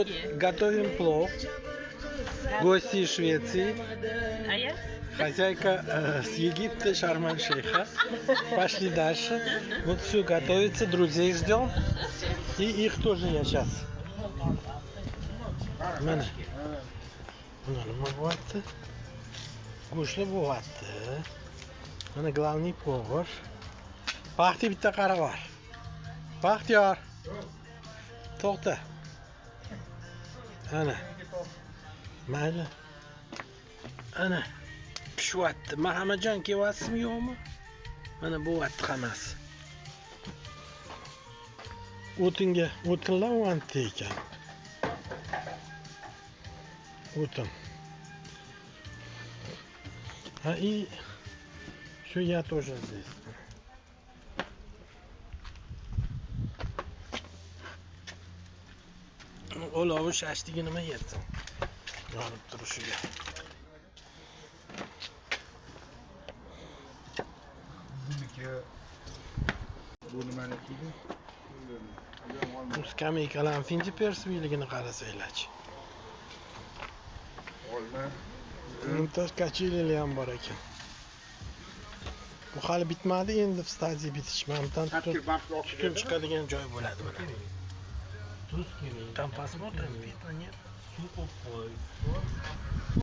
Вот готовим плов. Гости из Швеции. А я? Хозяйка с Египта, Шарм-эль-Шейха. Пошли дальше. Вот все готовится, друзей ждем. И их тоже я сейчас. Mana. Buni nima bo'lyapti? Go'shtli bo'lyapti. Mana главный повар. Baxti bitta qara bor. Baxtiyor. To'xta. Ana. Mayli. Ana. Pishyapti. Marhamajon kelyapsizmi yo'qmi? Mana bo'lyapti hammasi. O'tinga o'tinlar uvanti ekan. O'tin. А и все, я тоже здесь. Olovi shashligi nima yetsin? Yonib turishiga. Buniki bu nimaniki? Bu skameykalarni finji persviligini qarasanglarchi. Olma. Mumtoz kachilili ham bor ekan. Bu hali bitmadi, endi stadiya bitish. Mana bundan tutun chiqadigan joy bo'ladi mana. Там посмотрим, видно, нет?